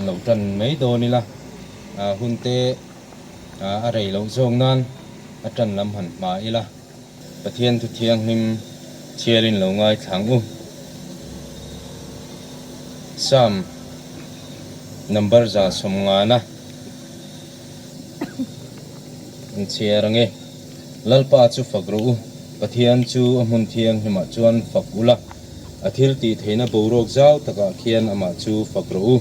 Lo tan mai dawn ila, hun te a rei loh zawk nan a tan lam han hma ila. Pathian thu thianghlim chhiarin lo ngaithla ang u. Psalm number 150 an chhiar ang e. Lalpa chu fak rawh u, Pathian chu a hmun thianghlimah chuan fak ula. A thil tih theihna boruak zau takah khian amah chu fak rawh u.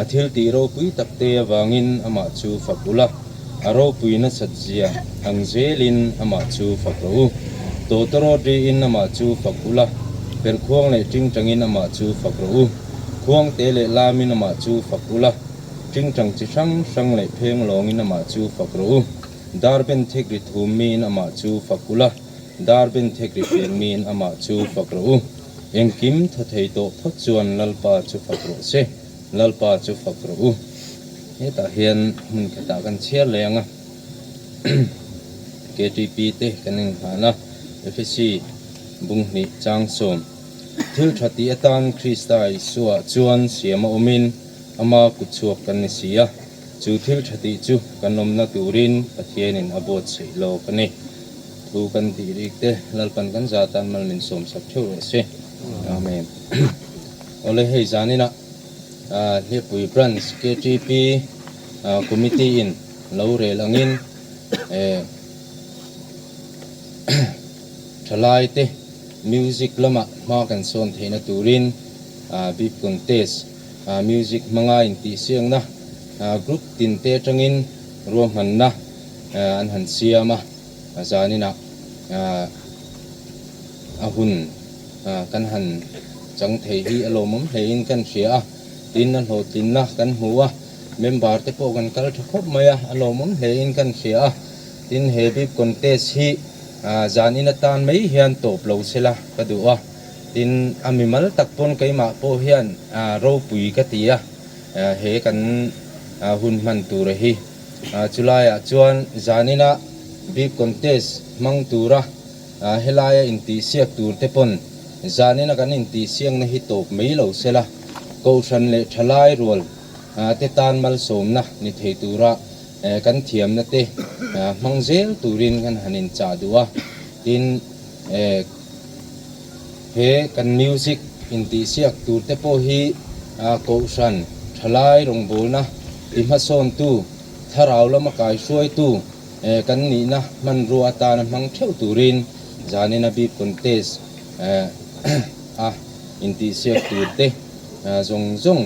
A thil tih ropui tak te avangin amah chu fak ula, a ropui nasat zia ang zelin amah chu fak rawh u. Tawtawrawt riin amah chu fak ula, perhkhuang leh tingtangin amah chu fak rawh u. Khuangte leh lamin amah chu fak ula, tingtang chi hrang hrang leh pheng lawngin amah chu fak rawh u. Darben thek ri thum miin amah chu fak ula. Dar ben thek ri pian miin amah chu fak rawh u. Engkim thaw thei tawh phawt chuan Lalpa chu fak rawh se. Lalpa chu fak rawh u. Hetah hian hmun khatah kan chhiar leh ang a. KTP te kan inghahna Efesi bunghnih chang sawm. Thil tha tih atan Krista Isua chuan siam a awmin ama kutchhuak kan ni si a. Chu thil tha tih chu kan awmna turin Pathianin a buatsaih lawk a ni. Thu kan tih rik te Lalpan kan za tan mal min sawm sak theuh rawh se. Amen. Awle hei zaninah Hlepui Branch KTP Committee in lo rel angin thalai te music lamah hma kan sawn theihna turin Beat Contest music hmanga intihsiakna group tin te atangin ruahmanna an han siam a, zaninah a hun kan han chang thei hi a lawmawm hlein kan hria a, tin a hlawhtlinna kan hmu a, member te pawh kan kal tha khawp mai a, a lawmawm hlein kan hria a, tin he bib contest hi zanin atan mai hian tawp lo sela ka duh a, tin a mimal tak pawn keimah pawh hian ropui ka ti a, he kan hun hman tura hi. Chulaiah chuan zanina big contest hmang tura helaia intihsiak tur te pawn zanina kan intihsiakna hi tawp mai lo sela, Kohhran leh thalai rual te tan malsawmna ni thei tura kan thiamna te hmang zel turin kan han inchah duh a, tin He kan music intihsiak tur te pawh hi Kohhran thalai rawngbawlna ti hmasawntu, thlarau lama kaihruaitu kan nihna hmanrua atana hmang theuh turin zanina bik contest a intihsiak tur te zawng zawng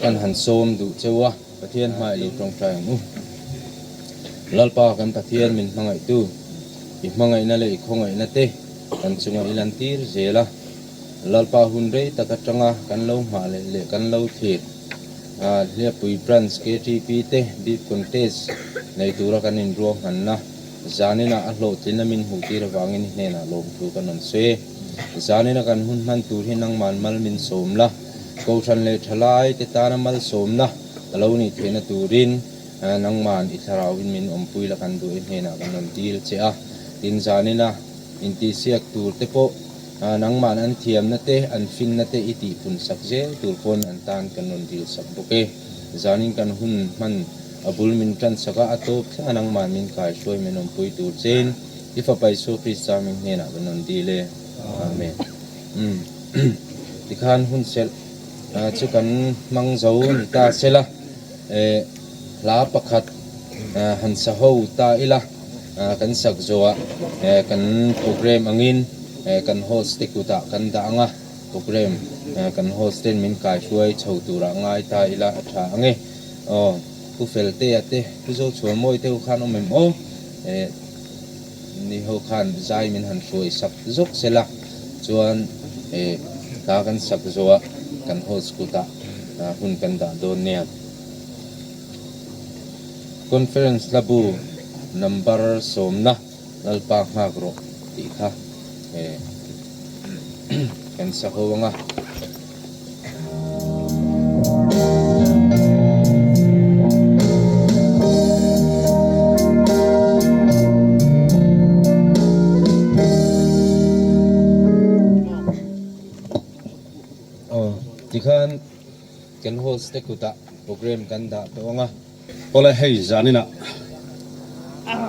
kan han sawm duh cheu a. Pathian hmai lo tawngtai ang u. Lalpa kan Pathian min hmangaihtu, i hmangaihna leh i khawngaihna te kan chunga i lantir zel a. Lalpa hun rei tak atanga kan lo nghah leh leh kan lo thlir Hliapui Branch KTP te Beef Contest nei tura kan inruahmanna zaninah a hlawhtlinna min hmuhtir avangin i hnenah lawmthu kan rawn sawi e. Zanina kan hun hman tur hi nangman mal min sawm la. Kohhran leh thalai te tana malsawmna a lo nih theihna turin nangman i thlarauin min awmpui la kan duh i hnenah kan rawn dil che a. Tin, zanina intihsiak tur te pawh nangman an thiamna te, an finna te i tihpun sak zel tur pawn an tan kan rawn dil sak bawk e. Zanin kan hun hman a bul min tan sak a, a tawp thlenga nangman min kaihruai min awmpui tur chein i Fapa Isua Krista hming hnenah kan rawn dil e. Amen. Tikhan hun serh chu kan hmang zo ni ta sela, hla pakhat han sa ho ta ila, kan sak zawhah kan program angin kan host te kutah kan dah ang a, program kan host ten min kaihruai chho turah ngai ta ila a tha ang e. Aw, Pu Feltea te, Pu Zochhuanmawi te ho khan awm em aw? Ni ho khan zai min han hruai sak zawk sela chuan hla kan sak zawhah kan host kutah hun kan dah dawn nia. Conference hlabu number sawmna Lalpa nghak rawh tih kha kan sa ho ang a. Tikhan Kan host te kutah program kan dah tawh ang a. Awle hei zaninah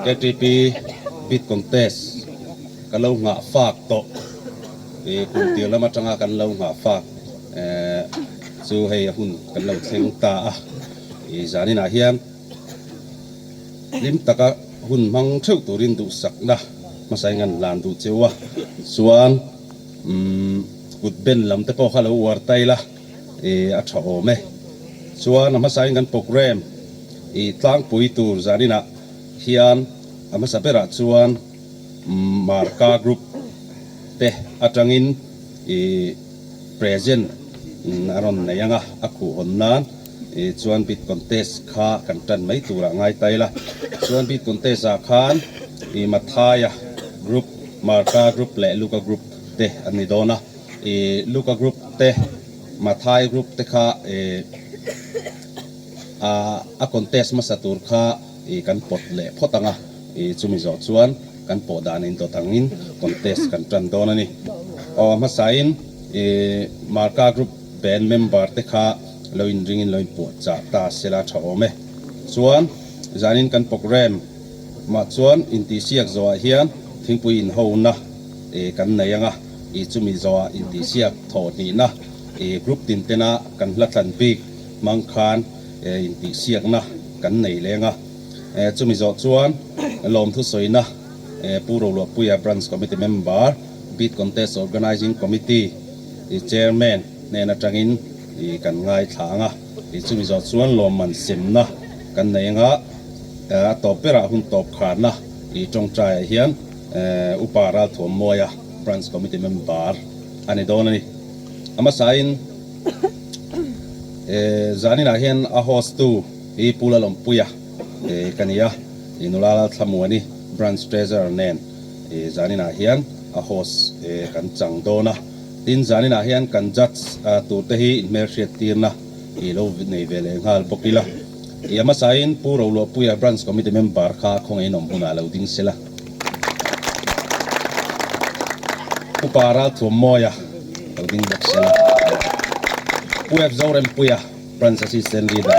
KTP Beat Contest ka lo nghah fak tawh i kum tir lam atanga kan lo nghah fak chu hei a hun kan lo thleng ta a i zaninah hian hlim taka hun hmang theuh turin duhsakna hmasa in kan hlan duh cheu a chuan umm kut ben lam te pawh kha lo uar ta ila. I a tha awm e. Chuan a hmasain kan program i tlangpui tur zaninah hian a hmasa berah chuan Marka group te atangin i present a rawn nei ang a, a khuhhawn nan i chuan bid contest kha kan tan mai turah ngai ta ila. Chuan bid contest ah khan i Mathaya group, Marka group leh Luka group te an ni dawn a. I Luka group te, Mathai group te kha i a contest hmasa tur kha i kan pawt leh phawt ang a, i chumi zawh chuan kan pawh dan indawt angin contest kan tan dawn a ni. Aw a hmasain i Marka group band member te kha lo inringin lo inpuahchah ta sela tha awm e. Chuan zanin kan programme mah chuan intihsiak zawhah hian thingpui inhona i kan nei ang a. I chumi zawhah intihsiak thawh hnihna i group tin tena kan hla thlan bik hmang khan intihsiakna kan nei leng a. Chumi zawh chuan lawmthu sawina Pu Roluahpuia Branch Committee Member, Bid Contest Organising Committee Chairman hnen atangin kan ngaithla ang a. Chumi zawh chuan lawmman semna kan nei ang a, a tawp berah hun tawp kharna i tawngtaiah hian Upa Ralthuammawia Branch Committee Member a ni dawn a ni. A hmasain zaninah hian a host tu hi Pu Lalawmpuia ka ni a, nula Lalthlamuani Branch Treasurer nen zaninah hian a host kan chang dawn a. Tin, zaninah hian kan judge tur te hi inhmelhriat tirna lo nei ve leh nghal bawk ila. A hmasain Pu Roluahpuia Branch Committee Member kha khawngaih in awm hunah lo ding sela. Upa Ralthuammawia lo ding bawk sela. Pu F Zorempuia Branch Assistant Leader.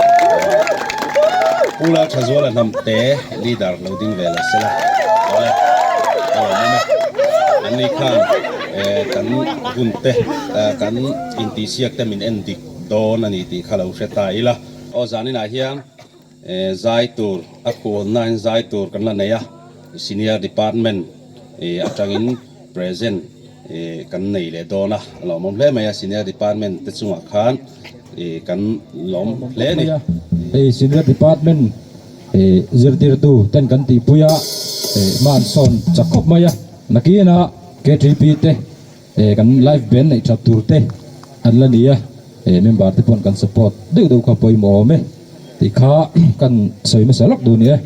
Pu Lalthazuala Hnamte Leader lo ding ve leh sela. Awle a awm awm e. An ni khan kan hun te kan intihsiak te min en dik dawn a ni tih kha lo hre ta ila. Aw zaninah hian Zai tur a khualnain zai tur kan la nei a, Senior Department atangin present kan nei leh dawn a, a lawmawm hle mai a, Senior Department te chungah khan kan lawm hle a ni. Hei Senior Department zirtirtu ten kan tihpui a, hma an sawn chak khawp mai a, nakinah KTP te Kan live band neih that tur te an la ni a, member te pawn kan support deuh deuh kha pawimawh awm e tih kha kan sawi hmasa lawk duh a ni e.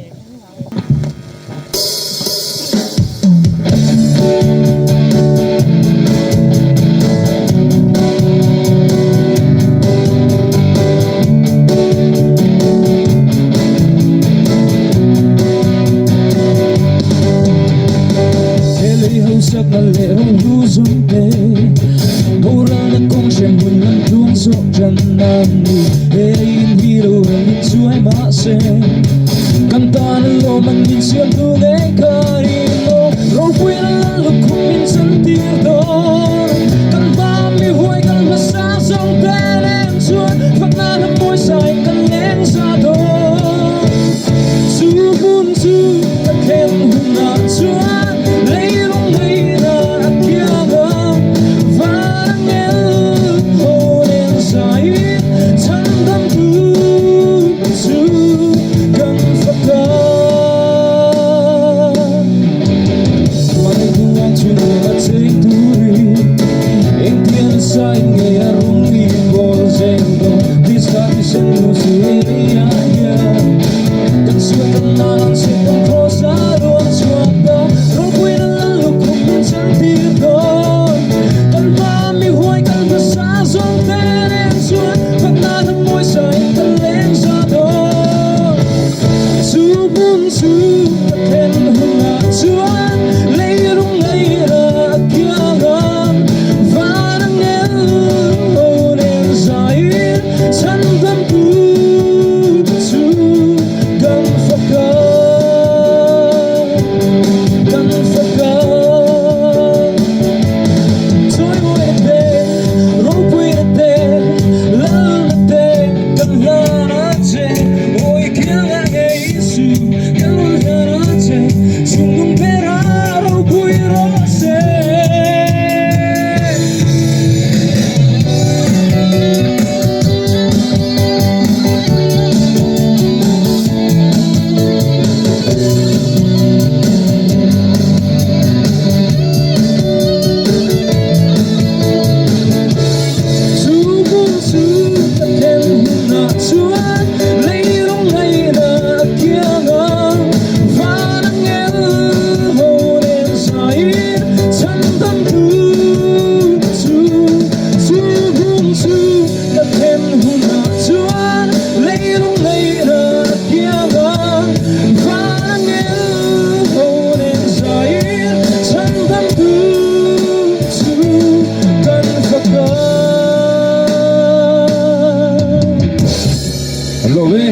Lawm e.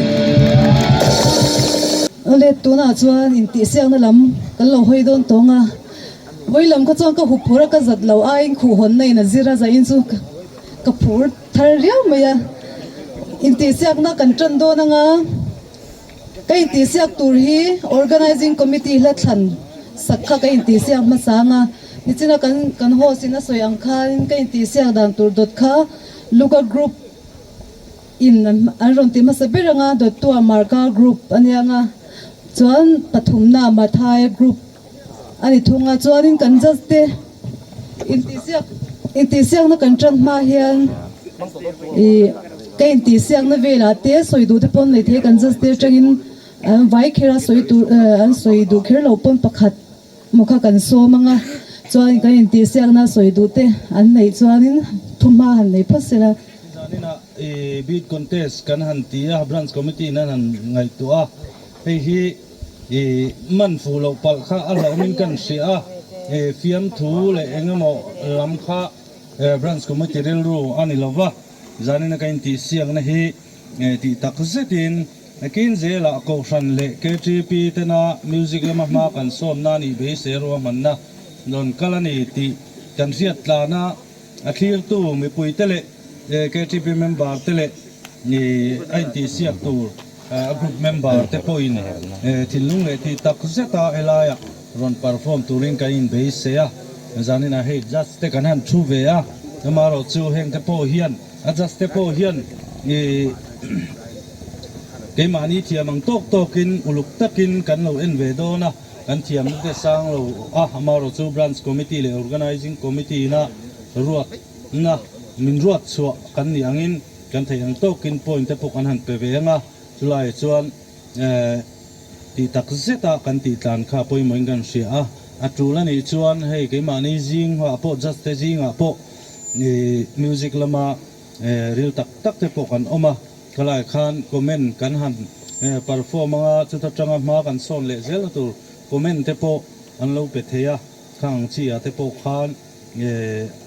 Awle, tunah chuan intihsiakna lam kan lo hawi dawn tawng a, vawi lam kha chuan ka hup phur a, ka zat lo aiin khuhhawnna in a zir a, zain chu ka phur thar riau mai a. Intihsiakna kan tan dawn anga ka intihsiak tur hi Organizing Committee hla thlan sak kha ka intihsiak hmasa anga, nichina kan kan host in a sawi ang khan ka intihsiak dan tur dawt kha Luka Group In an rawn ti hmasa ber anga dawttua Marka group a nia anga chuan pathumna Mathai group a ni thung a, chuanin kan judge te intihsiak intihsiakna kan tan hma hian ih ka intihsiakna velah te sawi duh te pawn nei thei kan judge te atangin an vai kher a sawi tur an sawi duh kher lo pawn pakhat maw kha kan sawm anga chuan kan intihsiakna sawi duh te an neih chuanin thumhma han nei phawt sela. Zaninah i beat contest kan han ti a, branch committee in an han ngaihtuah a, hei hi i man fuh loh palh kha a hlauhawmin kan hria a, i fiamthu leh eng emaw lam kha branch committee rilru a ni lo va, zanina ka intihsiakna hi tih tak zetin kin zelah Kohhran leh KTP tena music lama hma kan sawnna a nih beisei ruahmanna rawn kal a ni tih kan hriat tlan a. A thlirtu mipuite leh KTP member te leh a intihsiak tur a group member te pawhin thinlung leh tih tak zeta helaiah rawn perform turin kan inbeisei a. Zaninah hei judge te kan han thu ve a, amaherawhchu heng te pawh hian a judge te pawh hian keimahni thiam ang tawk tawkin uluk takin kan lo en ve dawn a. Kan thiamna te sang lo a, amaherawhchu Branch Committee leh Organising Committee ina ruatna min ruat chhuah kan nih angin kan theih ang tawkin point te pawh kan han pe ve ang a, chulaiah chuan tih tak zeta kan tih tlan kha pawimawhin kan hria a, a tul a nih chuan hei keimahni zingah pawh judge te zingah pawh music lama ril tak tak te pawh kan awm a. Khalai khan comment kan han perform anga chuta tanga hma kan sawn leh zelna tur comment te pawh an lo pe thei a, khang ang chi ah te pawh khan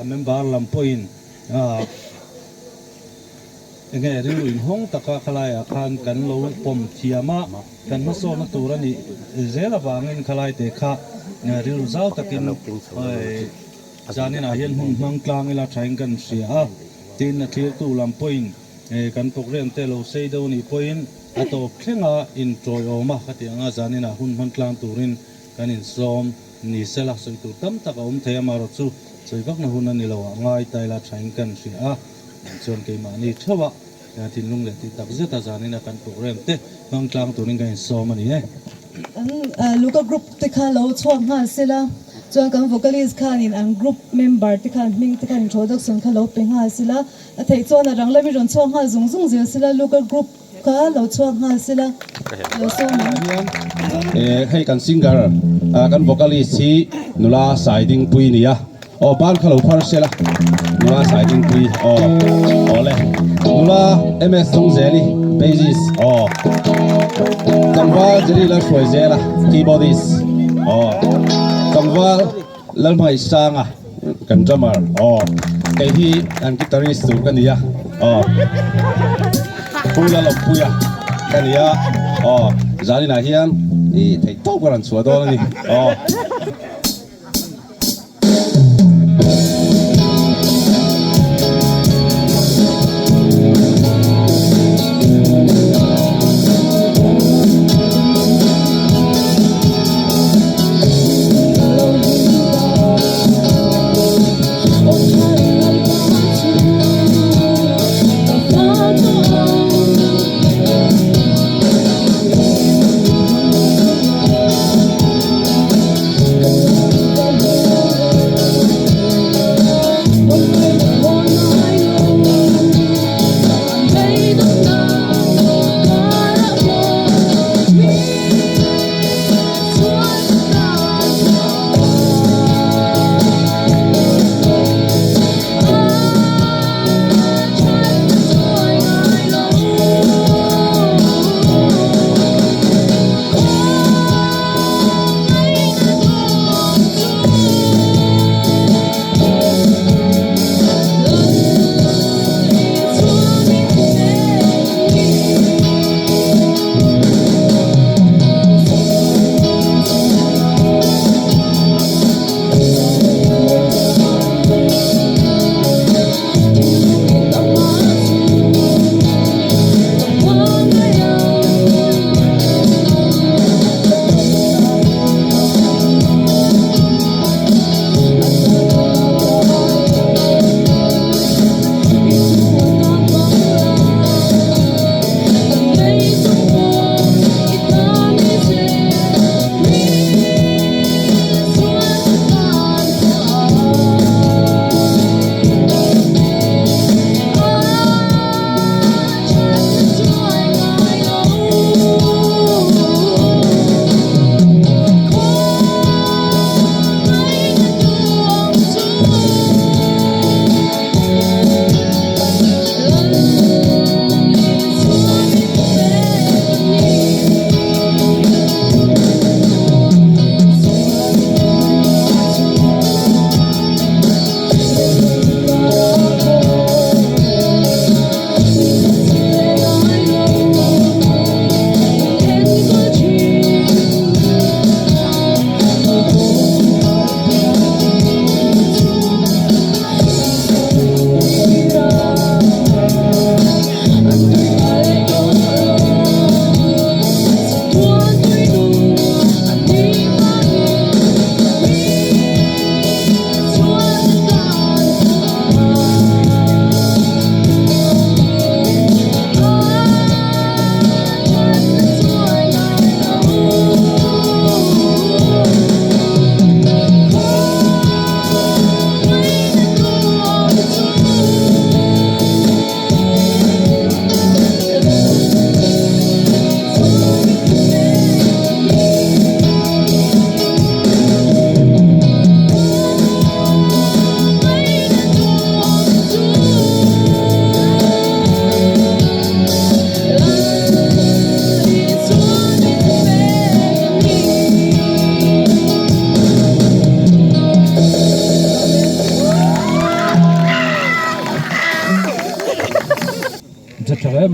a member lam pawhin enge rilru inhawng taka khalai ah khan kan lo pawm thiam a, kan hmasawnna tur a nih zel avangin khalai te kha rilru zau takin zanin ah hian hmun hmang tlang ila thain kan hria a, tin a thlirtu lam pawhin. Kan program te lo sei deuh anih pawhin a tawp thlenga inṭawiawm a, khati anga zaninah hun hman tlang turin kan insawm ni sela sawi tur tam tak a awm thei a, amaherawhchu sawi vakna hun a ni lo a, ngai taila thain kan hria a, chuan keimahni theuha thinlung leh tih tak zeta zanina kan program te hmang tlang turin kan insawm a ni e. An Luka group te kha lo chhuak nghal sela, chuan kan vocalist khanin an group member te khan hming te khan introduction kha lo pe nghal sela, A theih chuan a rang lami rawn chhuak nghal zung zung zel sela, Luka group kha lo chhuak nghal sela, lo sawm ang. Hei kan singer, kan vocalist hi nula Sai Dingpui nia. Aw ban kha lo phar sela, nula Sai Dingpui aw aw le. Nula MS Dawngzeli bassist aw. Tlangval Jerry Lalhruaizela keyboardist aw. Tlangval Lalhmaisanga kan drummer aw kei hi an guitarist tur ka nia aw Pu Lalawmpuia ka nia aw zaninah hian i theih tawp ka rawn chhuah dawn a ni aw.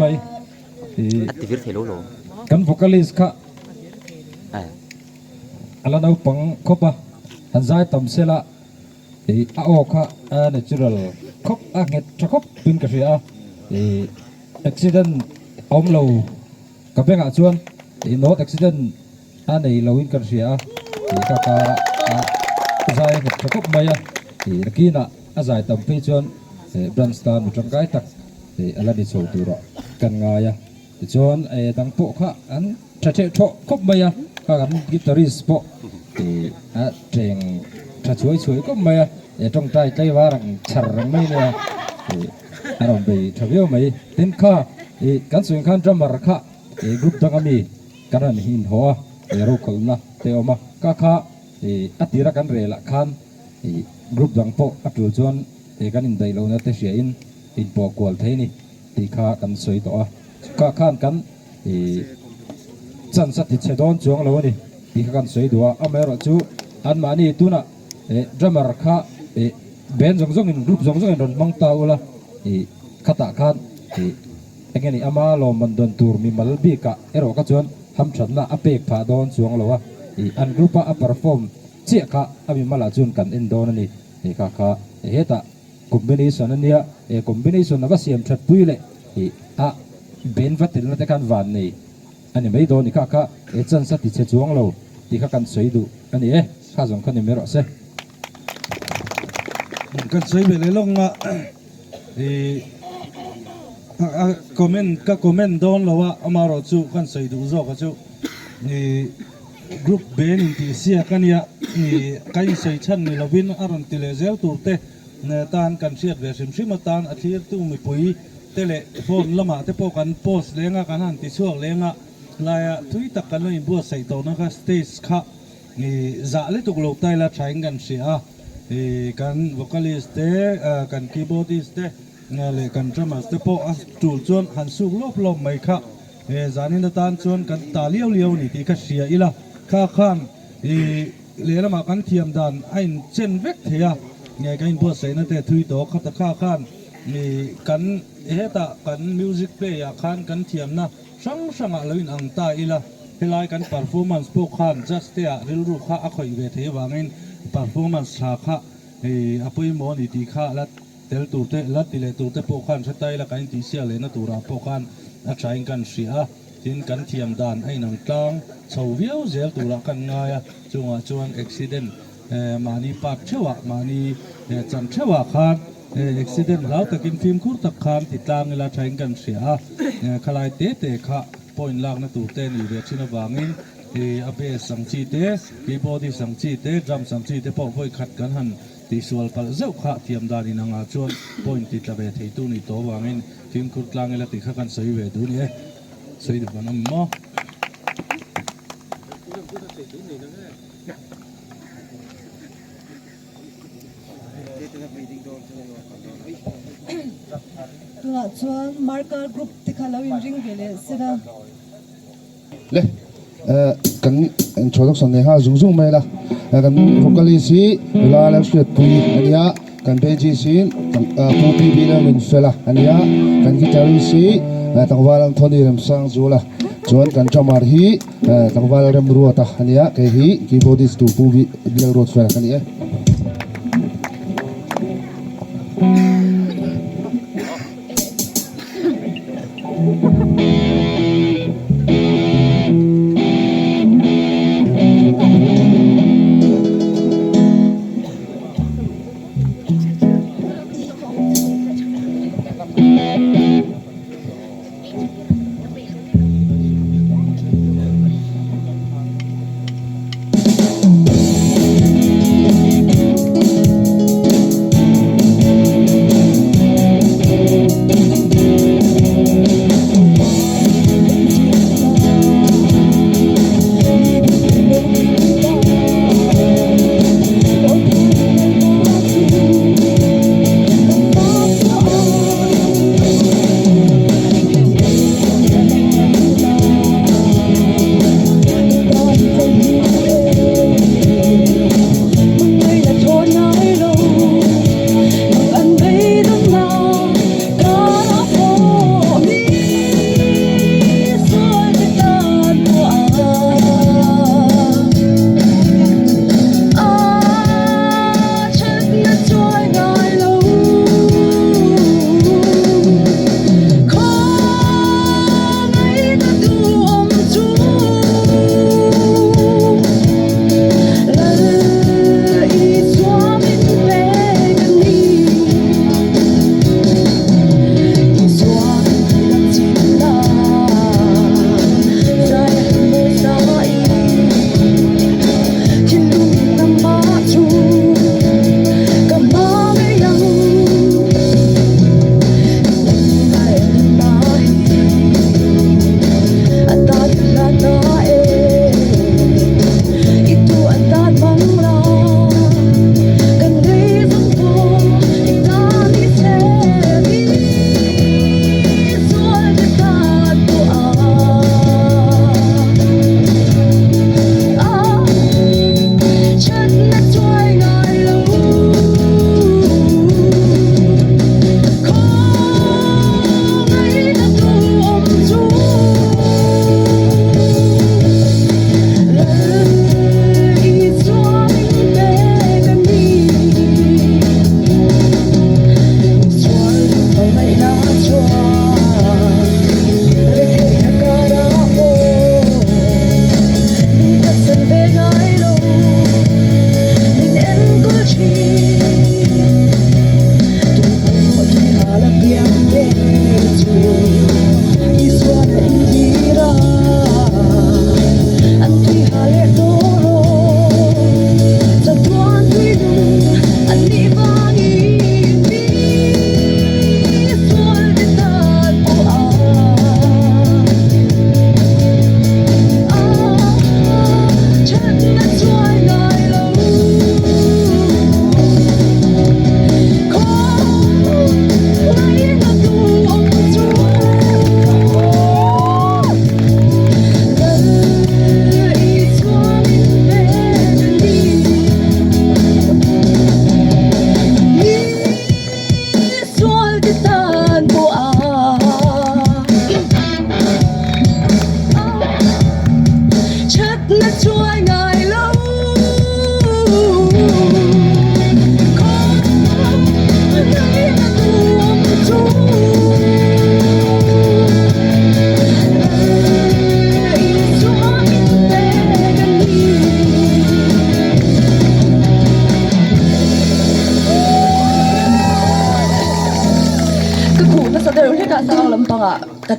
mai. Kan vocalist kha a la naupang khawp a, han zai tam sela a aw kha a natural khawp a nghet tha khawp in ka hria a, accident a awm lo ka bengah chuan note accident a nei lo in kan hria a, ka ka a zai nghet tha khawp mai a, nakinah a zai tam phei chuan branch tan mi tangkai tak a la ni chho turah kan ngai a, tichuan dang pawh kha an tha theh thawh khawp mai a, kha kan guitarist pawh a teng tha chhuai chhuai khawp mai a, tawngtai tlaivar ang chhar reng mai nia a rawn bei tha viau mai. Tin kha kan sawi ang khan drummer kha group danga mi kan rawn inhaw a, rokhawlhna te a awm a, kha kha a tira kan relah khan group dang pawh a tul chuan kan indaih lohna te hriain inpawh kual thei a ni tih kha kan sawi tawh a, kha khan kan chance a ti chhe dawn chuang lo a ni tih kha kan sawi duh a, amaherawhchu anmahni tunah drummer kha band zawng zawngin group zawng zawngin rawn hmang ta ula khatah khan eng nge ni ama lawmman dawn tur mimal bikah erawh kha chuan hamthatna a pek phah dawn chuang lo a, an group a a perform chiah kha a mimalah chuan kan en dawn a ni tih kha kha hetah combination a nia, he combination a va siam that pui leh a band va telna te khan van nei a ni mai dawn ni kha kha he chance a ti chhe chuang lo tih kha kan sawi duh a ni e, kha zawng kha ni mai rawh se. Kan sawi ve leh lawk nga ih a comment ka comment dawn lo a amaherawh chu kan sawi duh zawk a chu ih group band intih siak a nia ih ka insawi chhan ni lovin a rawn ti leh zel tur te tan kan hriat ve hrim hrim atan a thlirtu mipui te leh phone lamah te pawh kan post leng a kan han ti chhuak leng a laia thui tak kan lo inbuatsaih tawhna kha stage kha Ih zah lutuk lo ta ila thain kan hria a, ih kan vocalist te, kan keyboardist te leh kan drummers te pawh a tul chuan han suk lawp lawp mai kha zanin atan chuan kan ta liau liau a ni tih kha hria ila, kha khan ih lehlamah kan thiam dan a inchen vek thei a, nge kan inbuatsaihna te thui tawh kha ta kha khan ih kan hetah kan music play ah khan kan thiamna Hrang hrangah lo in ang ta ila, helai kan performance pawh khan judge te ah rilru kha a khawih ve thei avangin performance tha kha a pawimawh a ni tih kha la tel tur te, la ti leh tur te pawh khan hre ta ila kan intihsiak lehna turah pawh khan a thain kan hria a, tin kan thiam dan a inang tlang chho viau zel turah kan ngai a, chungah chuan accident mahni part theuhah mahni chan theuhah khan Accident hlau takin fimkhur tak khan ti tlang ila thain kan hria a, khalai te te kha point lakna tur te ni ve thin avangin a bass ang chi te, keyboardist ang chi te, drums ang chi te pawh vawi khat kan han tihsual palh zeuh kha thiam dan in angah chuan point ti tla ve thei tu ni tawh avangin fimkhur tlang ila tih kha kan sawi ve duh ni e. Sawi duh kan awm maw? Tunah chuan Markar group te kha lo inring ve leh se la. Le kan introduction nei nghal zung zung mai la, kan vocalist hi La Lalhriatpui a nia, kan bassist hi Pu PB Lalnunfela a nia, kan guitarist hi Tlangval Anthony Remsangzula, chuan kan drummer hi Tlangval Remruata a nia, kei hi keyboardist tu Pu Bialruatfela ka ni e.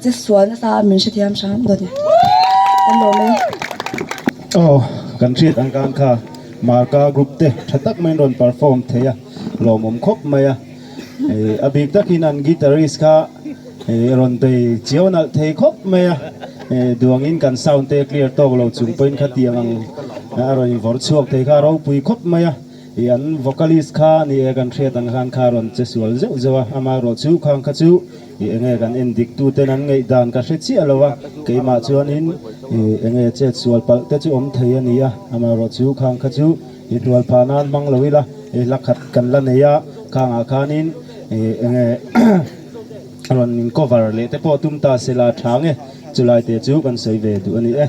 che sual nasa a min hrethiam hram dawn e. Kan lawm e. Aw, kan hriat ang khan kha Marka group te tha tak maiin rawn perform thei a, lawmawm khawp mai a. A bik takin an guitarist kha rawn bei chiau nalh thei khawp mai a, duangin kan sound te clear tawk lo chung pawhin khatiang ang a rawn invawrh chhuak thei kha a ropui khawp mai a. Ih an vocalist kha ni e kan hriat ang khan kha rawn che sual zeuh zeuh a, amaherawh chu khang kha chu ih enge kan en dik tu ten an ngaih dan ka hre chiah lo a, keimah chuanin ih enge chet sual palh te chu awm thei a ni a, amaherawh chu khang kha chu ih hnual phah nan hmang lo ila ih hla khat kan la nei a, khangah khanin ih enge rawn in cover leh te pawh tum ta se la tha nge chulai te chu kan sawi ve duh a ni e.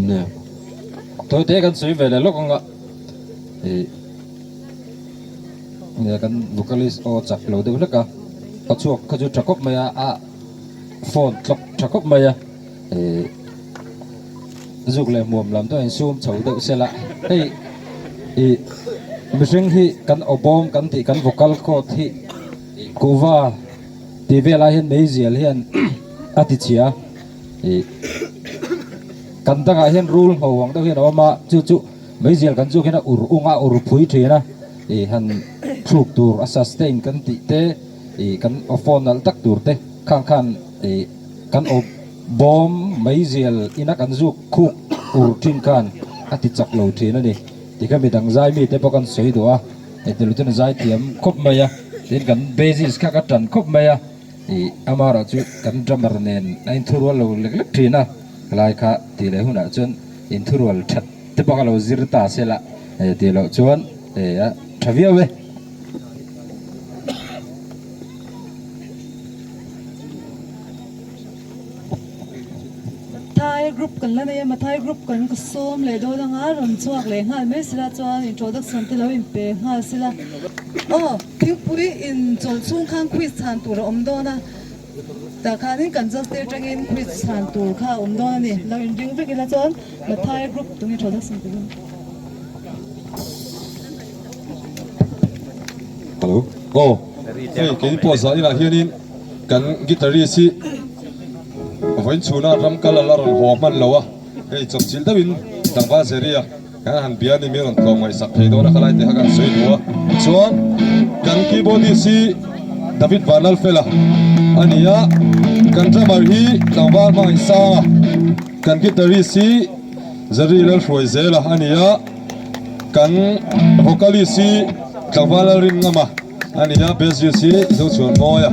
Nia tawite kan sawi ve leh lawk anga ih nia kan vocalist aw chak lo deuh hlek a ka chhuak kha chu tha khawp mai a a phone tlawk tha khawp mai a ih zuk leh hmuam lam te a insum chho deuh sela hei ih mihring hi kan aw bawm kan tih kan vocal cord hi kuhva tih velah hian meizial hian a ti chhia ih kan dangah hian rul ngho ang deuh hian a awm a chu chu meizial kan zuk hian a ur ung a ur phui thin a ih han thluk tur a sustain kan tih te ih kan aw phone nalh tak tur te khang khan ih kan aw bawm meizial ina kan zuk khuk ur thin khan a ti chak lo thin a ni tikha midang zai mite pawh kan sawi duh a. Hetiang chuan a zai thiam khawp mai a, tin kan bassist kha ka tan khawp mai a, ih amaherawh chu kan drummer nen a inthurual lo lek lek thin a, helai kha tih leh hunah chuan inthurual that te pawh ka lo zir ta se la, tih loh chuan a tha viau e. Mathai group kan la nei a, Mathai group kan ka sawm leh dawn anga rawn chhuak leh nghal mai sela chuan introduction te lo inpe nghal sela. Aw, thingpui in chawlh chhung khan quiz chhan tur a awm dawn a, tah khanin kan justice atangin quiz chhan tur kha a awm dawn a ni. Lo inring vek ila chuan Mathai group tung introduction pe dawn. Hello, aw hei keini pawh zah inah hianin kan guitarist hi vawiin chhuna ram kal a la rawn haw hman lo a, hei chawpchilh deuhin tlangval Zeria kan han bia a ni mi rawn tlawm ngaihsak thei dawn a khalai tih kha kan sawi duh a, chuan kan keyboardist hi David Vanlalfela a ni a, kan drummer hi tlangval Hmangaihsanga, kan guitarist hi Zeri Lalhruaizela a ni a. Kan vocalist hi tlangval Lalrinngama a ni a, bassist hi Zochhuanmawia.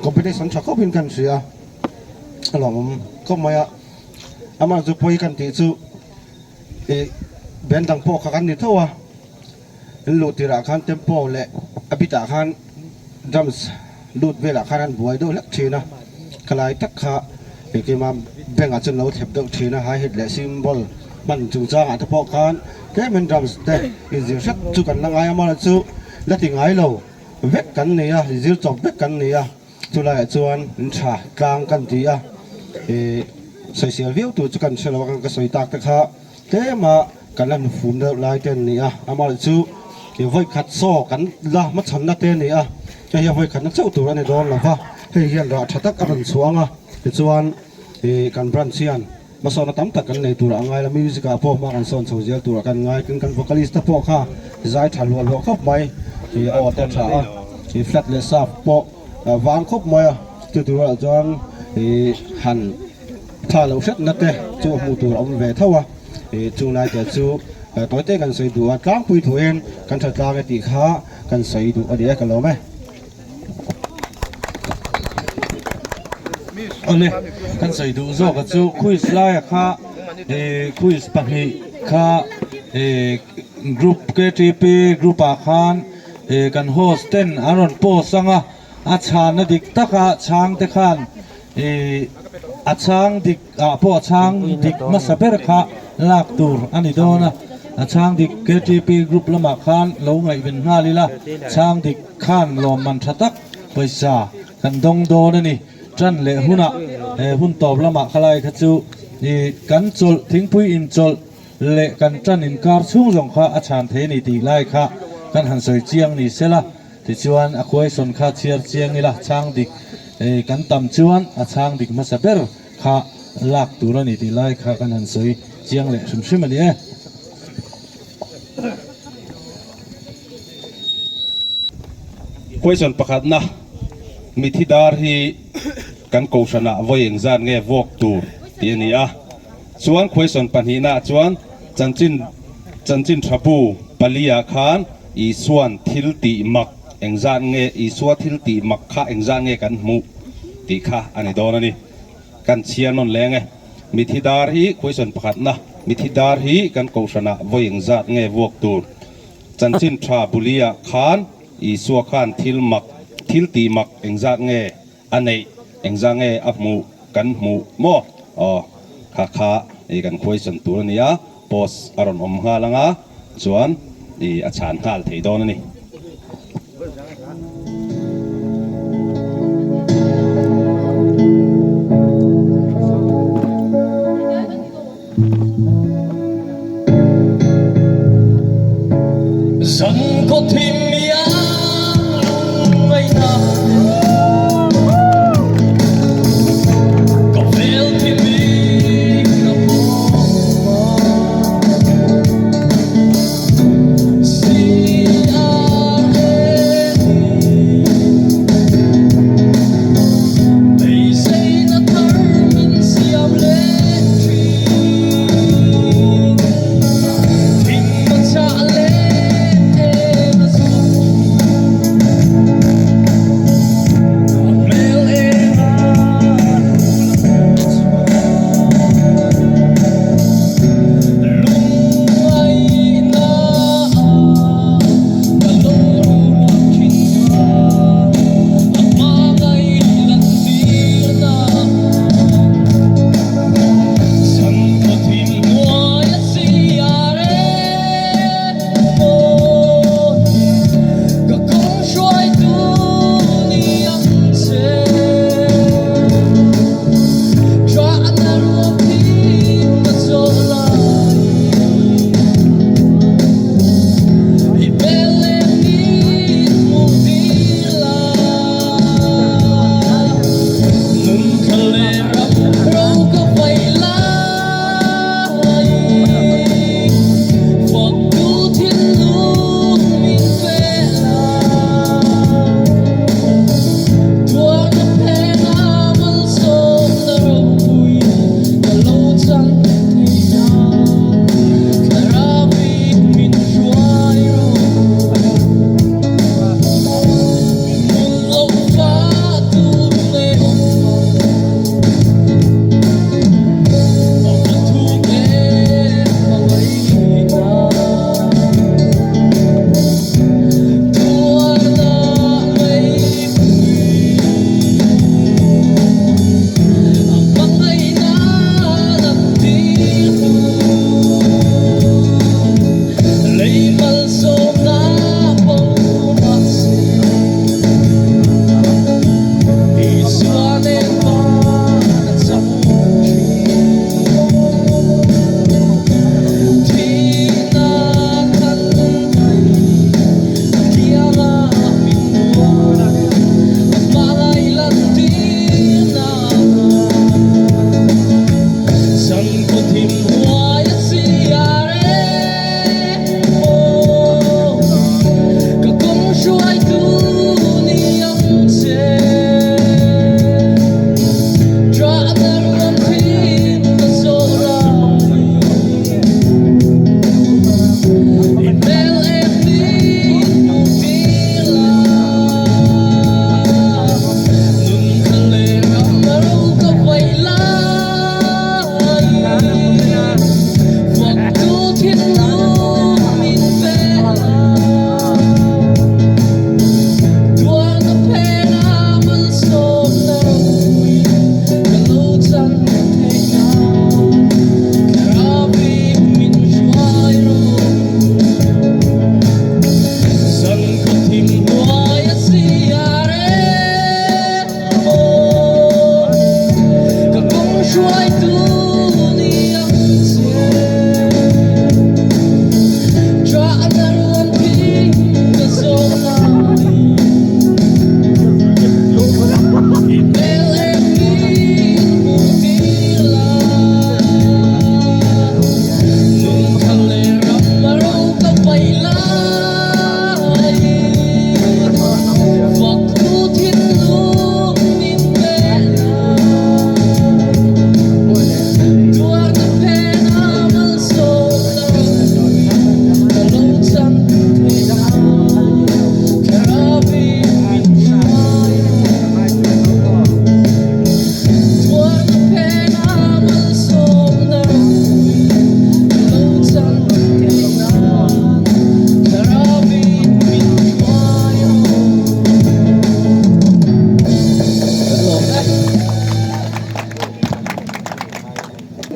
Competition tha khawpin kan hria a lawmawm khawp mai a, amah chu pawi kan tih chu ih band dang pawh kha kan ni tho a, in luh tirah khan tempo leh a bit ah khan drums lut velah khan an buai deuh hlek thin a, khalai tak kha engkima bank ah chuan lo thlep deuh thin a, hi hat leh cymbal hman chungchang ah te pawh khan tlemin drums te inzir hrep chu kan la ngai a, amaherawhchu la ti ngai lo. Vek kan nei a, zir chawp vek kan nei a, chulaiah chuan in tha tlang kan ti a, ih sawisel viau tur chu kan hre lo a, ka sawi tak te kha tlem a kan la hnufum deuh lai te an ni a, amaherawhchu chu ih vawi khat saw kan la hmachhawnna te a ni a, hei hi a vawi khatna chauh tur a ni dawn lo va, hei hian rah tha tak a rawn chhuang a, tichuan ih kan branch hian. Hmasawnna tam tak kan nei turah a ngai la, music ah pawh hma kan sawn chho zel turah kan ngai, tin kan vocalist te pawh kha zai tha hluah hluah khawp mai, ih aw te tha a, ih flat leh sharp pawh vang khawp mai a, chu turah chuan ih han tha loh hretna te chu hmuh tur a awm ve tho a, ih chung lai te chu tawi te kan sawi duh a, tlangpui thuin kan tha tlang e tih kha kan sawi duh a ni e ka lawm e. Awle, kan sawi duh zawk a chu quiz laia kha ih quiz pahnih kha ih group KTP group ah khan ih kan host ten an rawn post ang a, a chhanna dik taka chhang te khan ih a chhang dik ah pawh a chhang dik hmasa ber kha lak tur a ni dawn a, a chhang dik KTP group lamah khan lo ngaihven nghal ila chhang dik khan lawmman tha tak pawisa kan dawng dawn a ni. Tan leh hunah he hun tawp lamah khalai kha chu ih kan chawlh thingpui inchawlh leh kan tan inkar chhung zawng kha a chhan thei a ni tih lai kha kan han sawi chiang ni sela tichuan a question kha chhiar chiang ila chhang dik ih kan tam chuan a chhang dik hmasa ber kha lak tur a ni tih lai kha kan han sawi chiang leh hrim hrim a ni e. Question pakhatna, Mithi dar hi kan kohhranah vawi engzat nge vuak tur tih a ni a. Chuan question pahnihnaah chuan chanchin chanchin tha bu paliah khan Isua'n thil tih mak engzat nge Isua thil tih mak kha engzat nge kan hmuh tih kha a ni dawn a ni. Kan chhiar nawn leng e. Mithi dar hi question pakhatna, Mithi dar hi kan kohhranah vawi engzat nge vuak tur? Chanchin tha buliah khan Isua khan thil mak, thil tih mak engzat nge a neih, engzat nge a hmuh, kan hmuh maw? Aw, kha kha i kan question tur a ni a, post a rawn awm nghal ang a, chuan i a chhan nghal thei dawn a ni.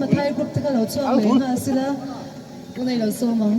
Mathai group te kha lo chhuak leh nghal sila tunah i lo sawm ang.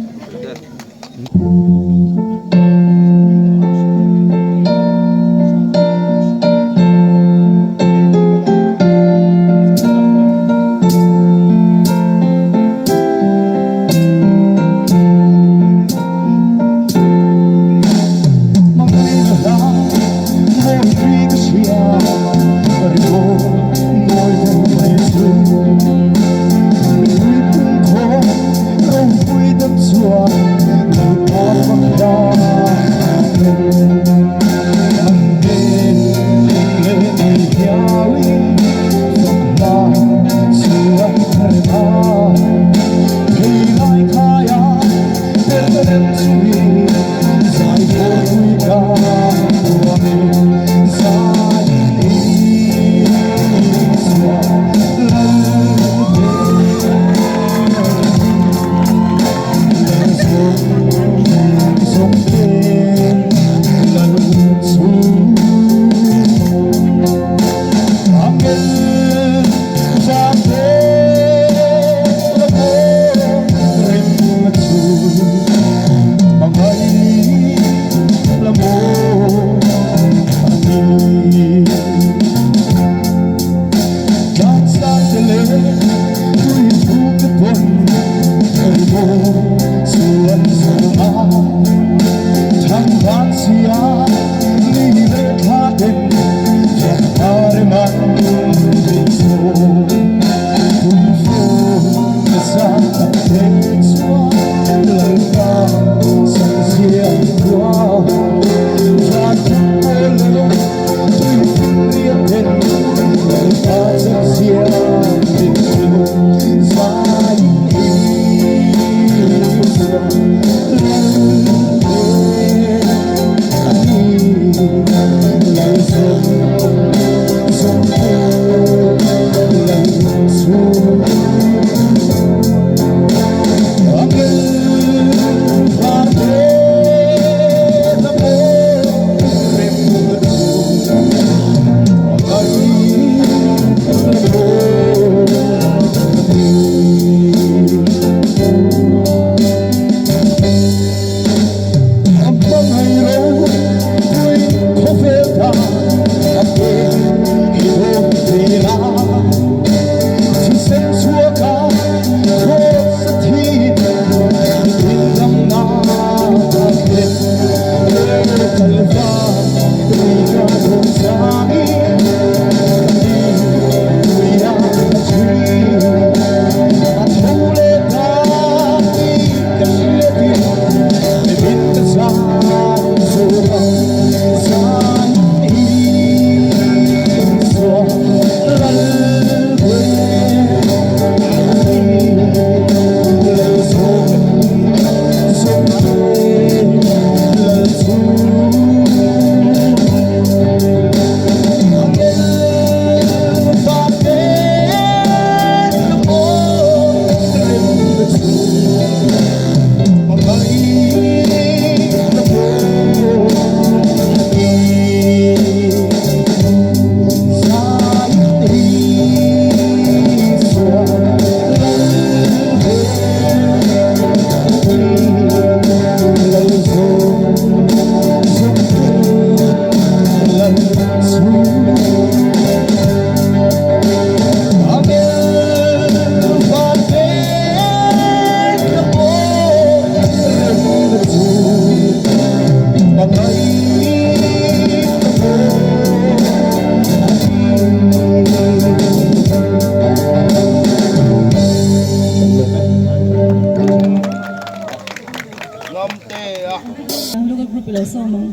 Local group ilo sawm ang.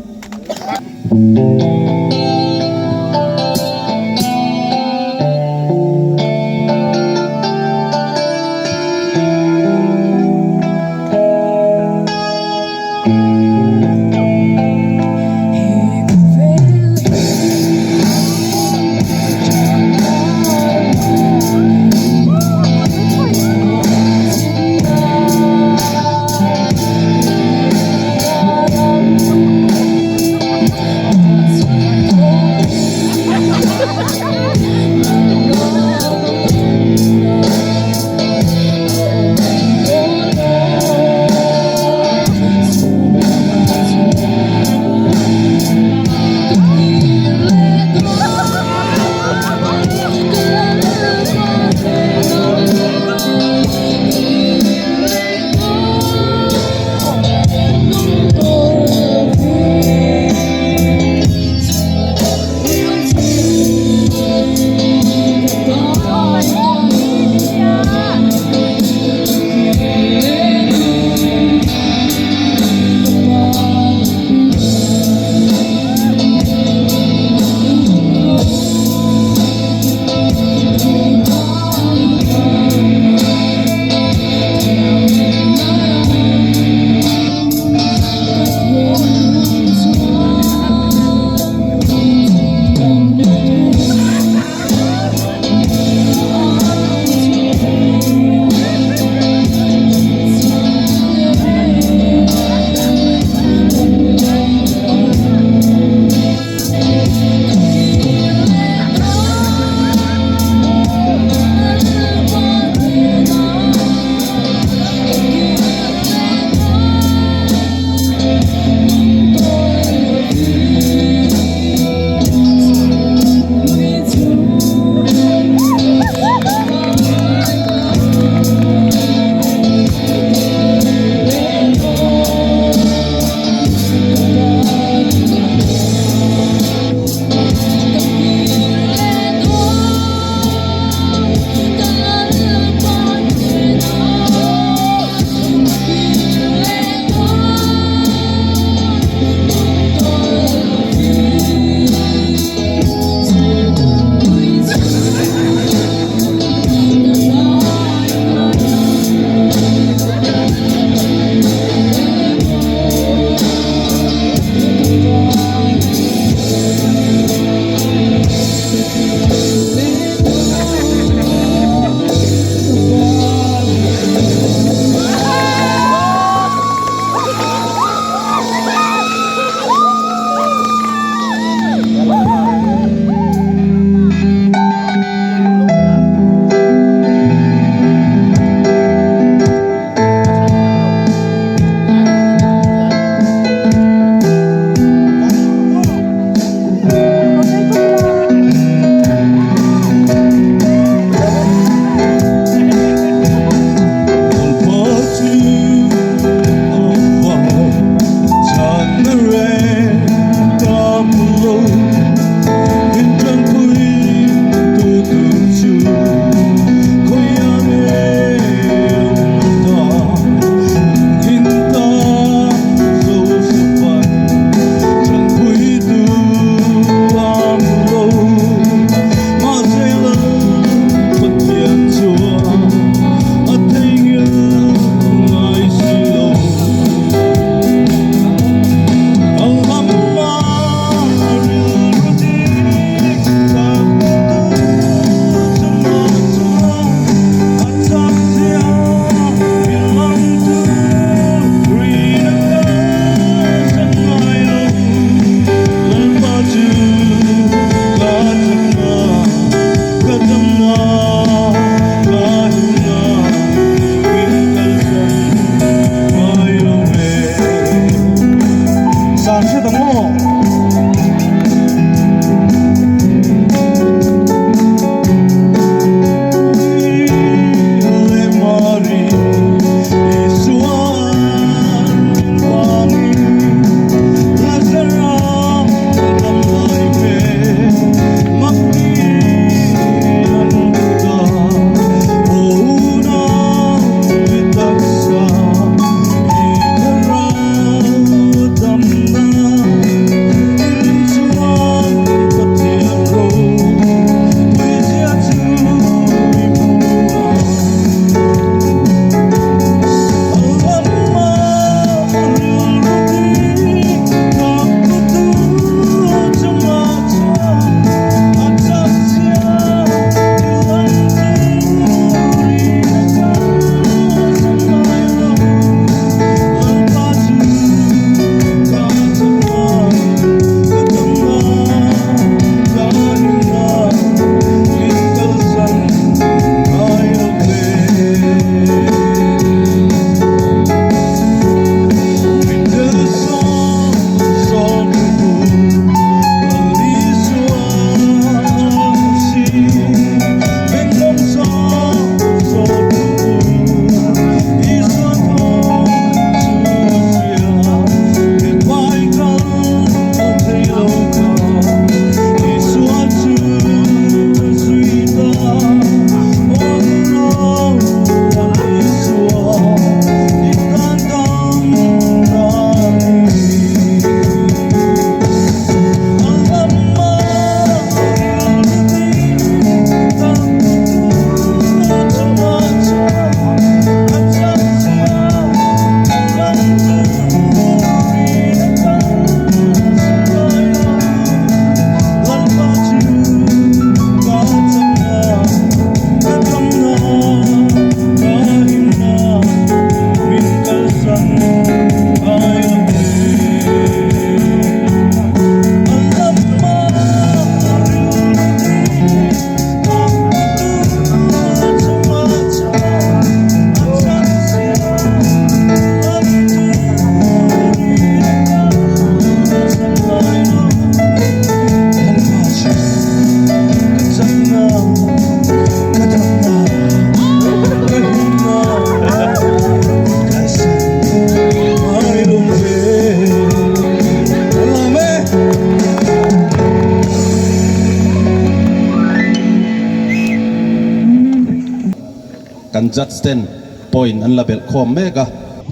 Kan judge ten point an la belh khawm mek a.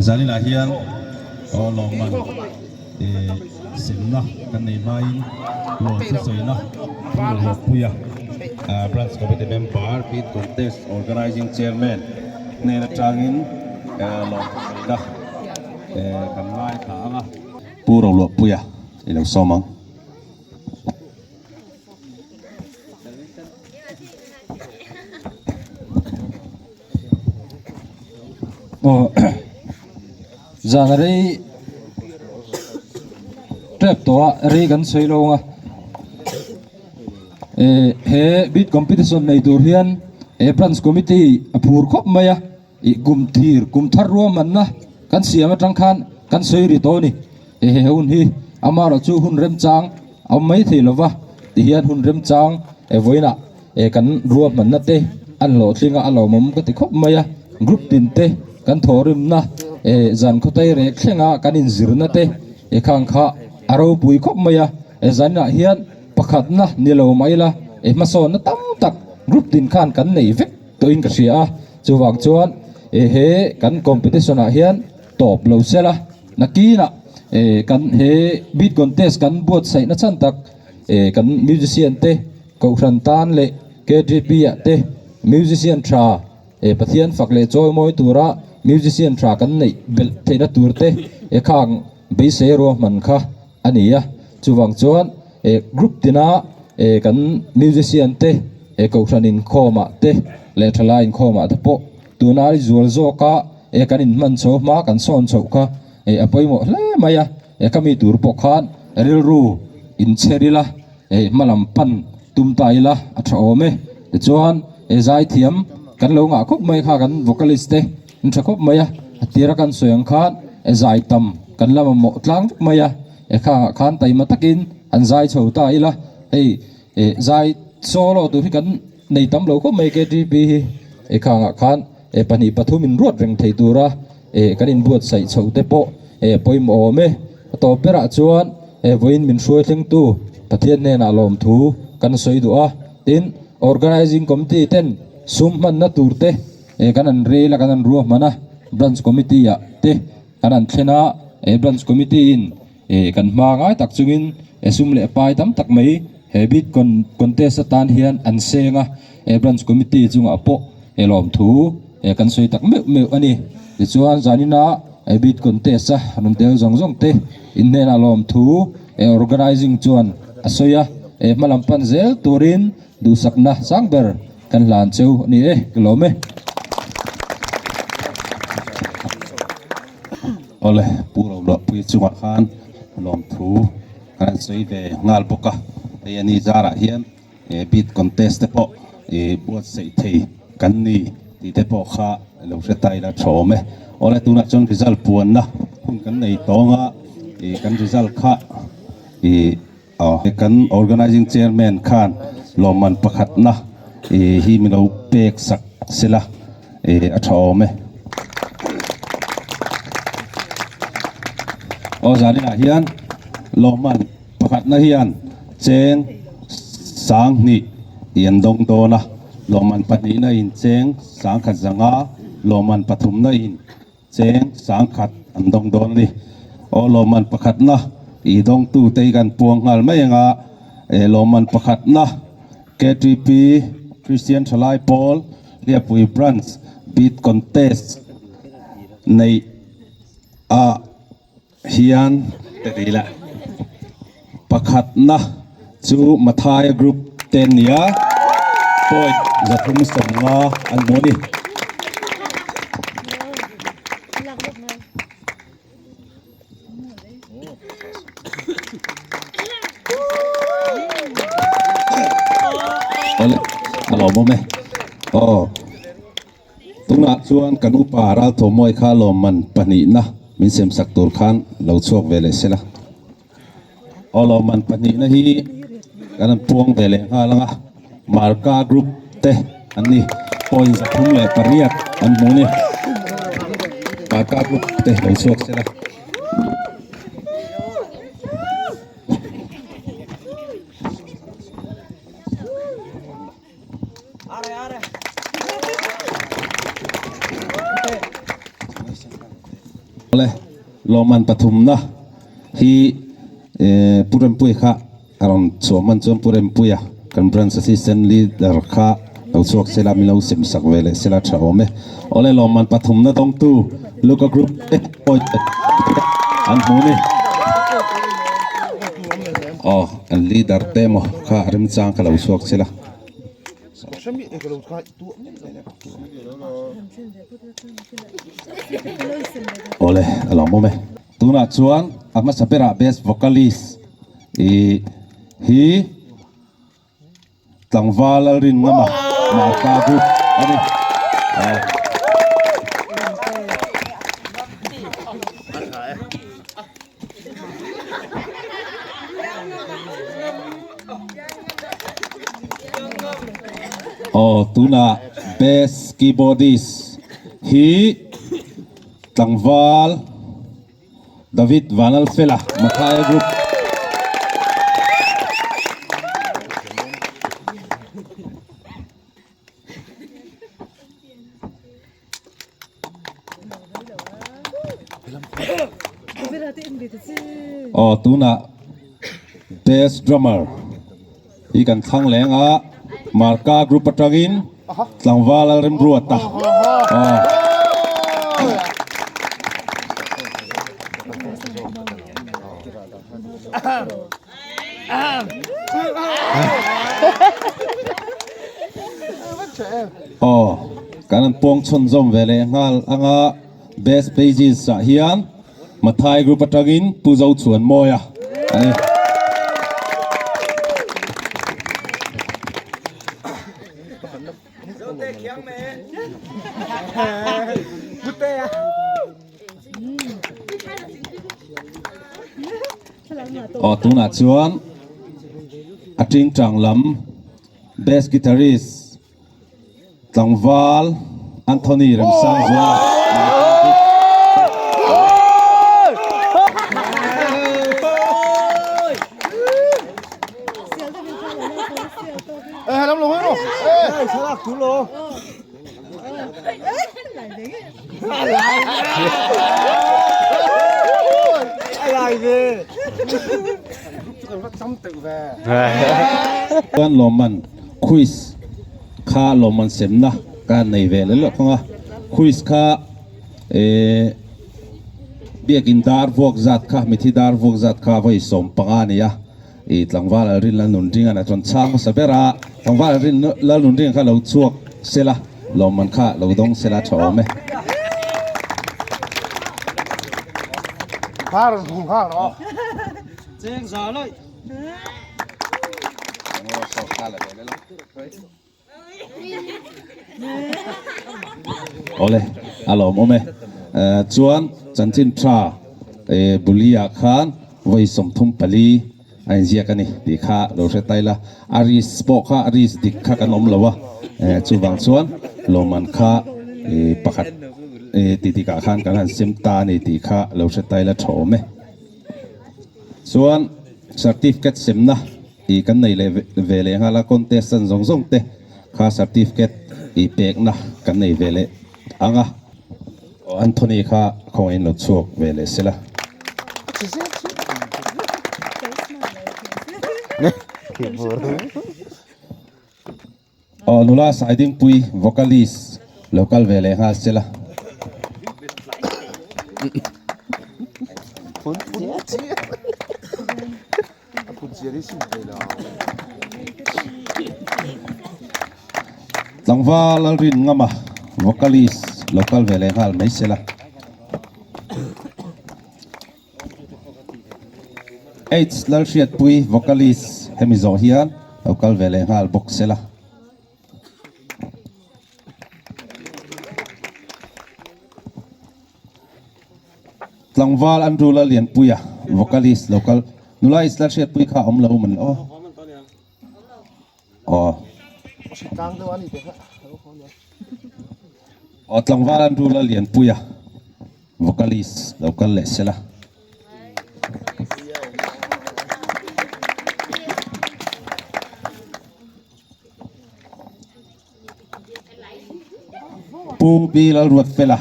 Zaninah hian aw lawmman semna kan nei hmain lawm thusawiina Pu Rohlawkpuia, Branch Committee Member, Bid Contest Organizing Chairman hnen atangin lawm thusawiina kan ngaithla ang a. Pu Rohlawkpuia i lo sawm ang. Zan rei tep tawh a rei kan sawi lo ang a eh he beat competition nei tur hian he branch committee a phur khawp mai a ih kum thir kum thar ruahmanna kan siam atang khan kan sawi ri tawh a ni he he hun hi amaherawhchu hun remchang a awm mai thei lova tihian hun remchang vawiinah eh kan ruahmanna te an hlawhtling a a lawmawm ka ti khawp mai a group tin te kan thawhrimna eh zan khawtai rek thlenga kan inzirna te eh khang kha a ropui khawp mai a eh zaninah hian pakhatna ni lo mah ila eh hmasawnna tam tak group tin khan kan nei vek tawhin ka hria a chuvang chuan eh he kan competition ah hian tawp lo sela nakinah eh kan he beat contest kan buatsaihna chhan tak eh kan musician te. Kohhran tan leh KTP ah te musician tha eh Pathian fak leh chawi mawi tura musician tha kan neih belh theihna tur te eh khang beisei ruahman kha a ni a. Chuvang chuan eh group tina eh kan musician te eh kohhran inkhawm ah te leh thalai inkhawm ah te pawh tuna zual zawka eh kan inhman chho hma kan sawn chhoh kha eh a pawimawh hle mai a. Eh ka mi tur pawh khan rilru inchher ila. Hei hma lam pan tum ta ila a tha awm e. Tichuan he zaithiam kan lo ngah khawp mai kha kan vocalist te an tha khawp mai a, a tira kan sawi ang khan e zai tam kan la mamawh tlang vek mai a, e khangah khan taima takin an zai chho ta ila hei e zai solo tur hi kan nei tam lo khawp mai KTP hi e khangah khan e pahnih pathum in ruat reng thei tura e kan inbuatsaih chho te pawh e pawimawh awm e. A tawp berah chuan he vawiin min hruai thlengtu Pathian hnenah lawmthu kan sawi duh a, tin Organizing Committee ten sum hmanna tur te kan an rel a kan an ruahman a, Branch Committee ah te kan an thlen a, he Branch Committee in kan hma ngai tak chungin sum leh pai tam tak mai he bid contest atan hian an seng a, he Branch Committee chungah pawh lawmthu kan sawi tak meuh meuh a ni. Tichuan zanina Bid contest a rawn tel zawng zawng te in hnenah lawmthu organizing chuan a sawi a, hma lam pan zel turin duhsakna sang ber kan hlan cheu a ni e, ka lawm e. Awle, Pu Rohluahpuia chungah khan lawmthu kan han sawi ve nghal bawk a, hei a ni zarah hian Bid contest te pawh buatsaih thei kan ni tih te pawh kha lo hre ta ila tha awm e. Awle tunah chuan result puanna hun kan nei tawng a, kan result kha kan organizing chairman khan lawmman pakhatna hi min lo pek sak sela a tha awm e. Aw zaninah hian lawmman Pakhatna hian cheng 2000 tih an dawng dawn a, lawmman pahnihna in cheng 1500, lawmman pathumna in cheng 10,000 an dawng dawn a ni. Aw lawmman pakhatna i dawngtu te hi kan puang nghal mai ang a, lawmman pakhatna KTP Christian Thalai Pawl Hliapui Branch Beat Contest neih a hian pakhatna chu Mathai group te an ni a, point 350 an hmu a ni. Awle a lawmawm e aw. Tunah chuan kan upa Ralthawmawi kha lawmman pahnihna min semsak tur khan lo chhuak ve leh sela. Aw lawmman pahnihna hi kan han puang ve leh nghal ang a, Marka Group te an ni, point 308 an hmu ni. Marka Group te lo chhuak sela. Lawmman pathumna hi Pu Rempuia kha a rawn chhuah hman chuan Pu Rempuia kan branch assistant leader kha lo chhuak sela min lo sem sak ve leh sela tha awm e. Awle lawmman pathumna dawngtu Luka group te point an hmu ni. Aw an leader te emaw kha remchang kha lo chhuak sela. Awle a lo awm e. Tunah chuan a hmasa berah best vocalist ih hi tlangval Lalrinngama Marka Group a ni. Aw tunah best keyboardist hi tlangval David Vanlalfela Mathai Group. Aw tunah best drummer hi kan thlang leng a Marka group atangin tlangval a remruat a aw. Aw, kan an pawng chhunzawm ve leh nghal anga Best Pages ah hian Mathai Group atangin Pu Zochhuanmawia a ni. Aw tunah chuan a tingtang lam bass guitarist tlangval Anthony Remsangzuala Chuan lawmman quiz kha lawmman semna ka nei ve leh lawk ang a, quiz kha eh biakin dar vuak zat kha mithi dar vuak zat kha vawi 15 a ni a, ih tlangval Alrin Lalnunringa na chuan chhang hmasa ber a, tlangval Alrin Lalnunringa kha lo chhuak sela lawmman kha lo dawng sela tha awm e. Awle a lawmawm e. Chuan chanchin tha Bulia khan vawi 34 a inziak a ni tih kha lo hre tai la. A risk pawh kha a risk dik kha kan awm lo a, chuvang chuan lawmman kha pakhat ti tikah khan kan han sem ta a ni tih kha lo hre tai la tha awm e. Chuan certificate semna tih kan nei leh ve leh nghal a, contestant zawng zawng te kha certificate tih pekna kan nei ve leh ang a, Anthony kha khawngaihin lo chhuak ve leh sela. Aw nula Saidingpui vocalist lo kal ve leh nghal sela. Tlangval Lalrinngama vocalist lo kal ve leh nghal mai sela. H Lalhriatpui vocalist hemi zawh hian lo kal ve leh nghal bawk sela. Tlangval Andrew Lallianpuia vocalist lo kal nula H Lalhriatpui kha awm lo man aw. Aw. Aw tlangval Andrew Lallianpuia Vocalist lo kal leh sela. Pu B Lalruatfela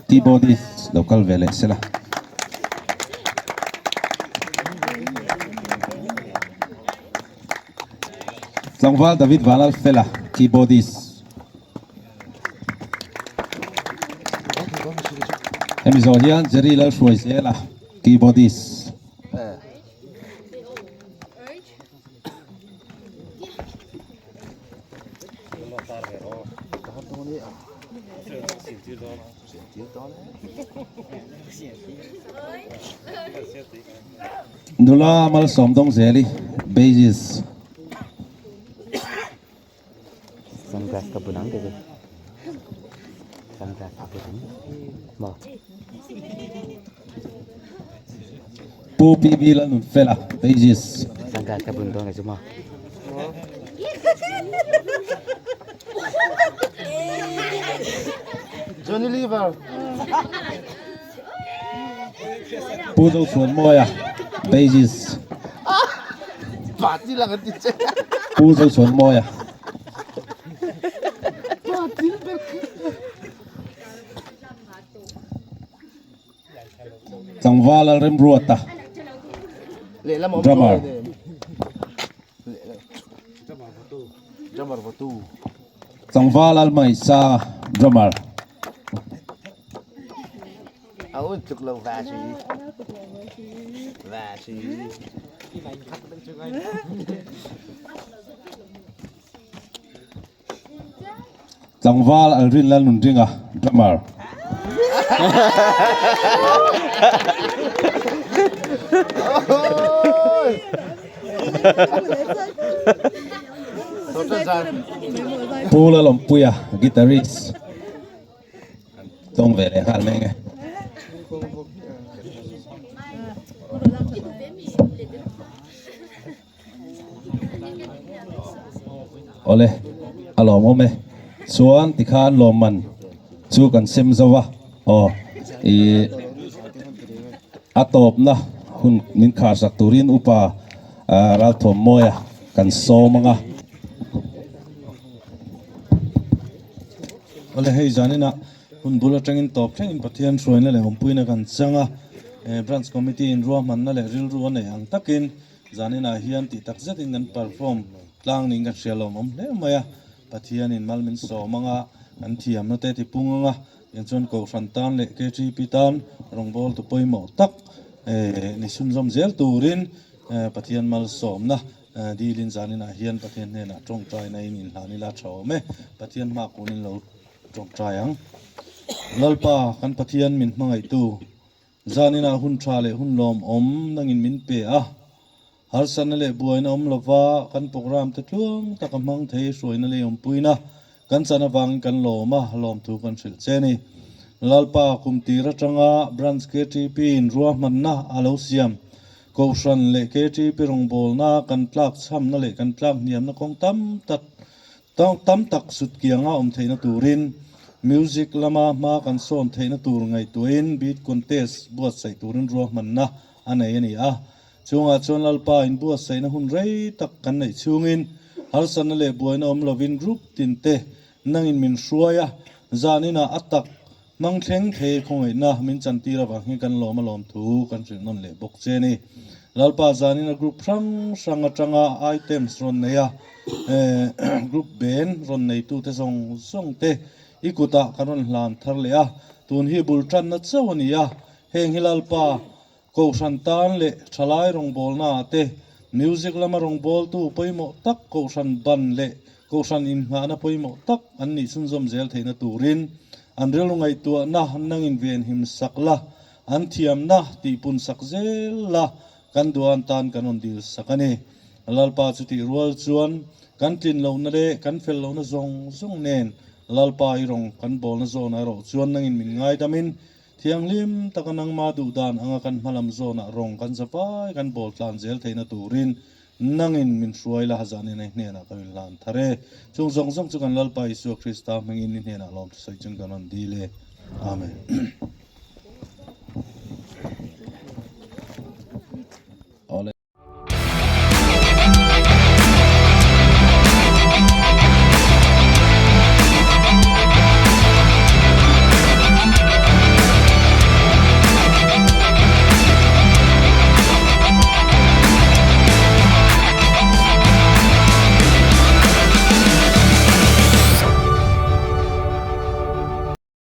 keyboardist lo kal ve leh sela. Tlangval David Vanlalfela, keyboardist. Hemi zawh hian Jerry Lalhruaizela, keyboardist. Nula Malsawmdawng Zeli, bassist. Sunglass ka bunang ke Sunglass ka bunang maw. Pu PB Lalnunfela, bassist. Sunglass ka bun dawn ke chu maw. Johnny Lever. Pu Zochhuanmawia, bassist. Pu Zochhuanmawia. Tlangval Lalremruata, drummer. Tlangval Lalhmaisanga, drummer. Tlangval Alrin Lalnunringa, drummer. Pu Lalawmpuia, guitarist. Tawng ve leh nghal mai nge. Awle, a lawmawm e. Chuan tikhan lawmman chu kan sem zo va, aw ih a tawpna hun min kharsak turin upa Ralthawmmawia kan sawm ang a. Awle hei zaninah hun bul atangin tawp thlengin Pathian hruaina leh awmpuina kan chang a, Branch Committee in ruahmanna leh rilru a neih ang takin zaninah hian tih tak zetin kan perform tlang niin kan hria lawmawm hle mai a, Pathianin mal min sawm anga kan thiamna te tipung anga tiang chuan Kohhran tan leh KTP tan rawngbawltu pawimawh tak ni chhunzawm zel turin Pathian malsawmna Dilin zaninah hian Pathian hnenah tawngtaina in inhlan ila tha awm e. Pathian hma kunin lo tawngtai ang. Lalpa, kan Pathian min hmangaihtu, zaninah hun tha leh hun lawmawm nangin min pe a. Harsatna leh buaina awm lova kan program te tluang taka hmang thei hruaina leh awmpuina kan chan avangin kan lawm a, lawmthu kan hrilh che ni. Lalpa, kum tir atanga Branch KTP in ruahmanna a lo siam. Kohhran leh KTP rawngbawlna kan tlak chhamna leh kan tlak hniamna kawng tam tak tam tak sut kianga awm theihna turin music lama hma kan sawn theihna tur ngaihtuahin beat contest buatsaih turin ruahmanna a nei a ni a. Chungah chuan Lalpa inbuatsaihna hun rei tak kan neih chhungin harsatna leh buaina awm lovin group tinte nangin min hruai a, zaninah a tak Hmang thleng thei khawngaihna min chantir avang hian kan lawm a lawm thu kan hrilh nawn leh bawk che a ni. Lalpa zanin a group hrang hrang atanga items rawn nei a, group ben rawn neitute zawng zawng te i kutah kan rawn hlan thar leh a, tun hi bul tanna chauh a ni a, heng hi Lalpa Kohhran tan leh thalai rawngbawlnaah te music lama rawngbawltu pawimawh tak Kohhran ban leh Kohhran inngahna pawimawh tak an nih chhunzawm zel theihna turin an rilru ngaihtuahna nangin venhim sak la, an thiamna tihpun sak zel la kan duan tan kan rawn dil sak a ni. Lalpa chutih rual chuan kan tlin lohna leh kan fel lohna zawng zawng nen Lalpa i rawng kan bawlna zawnah erawh chuan nangin min ngaidamin Thianghlim taka nangma duh dan anga kan hmalam zawnah rawng kan za vai kan bawl tlan zel theihna turin nangin min hruai la zanin a hnenah ka inhlan thar e. Chung zawng zawng chu kan Lalpa Isua Krista hmingin i hnenah lawmthu sawi chung kan rawn dil e. Amen.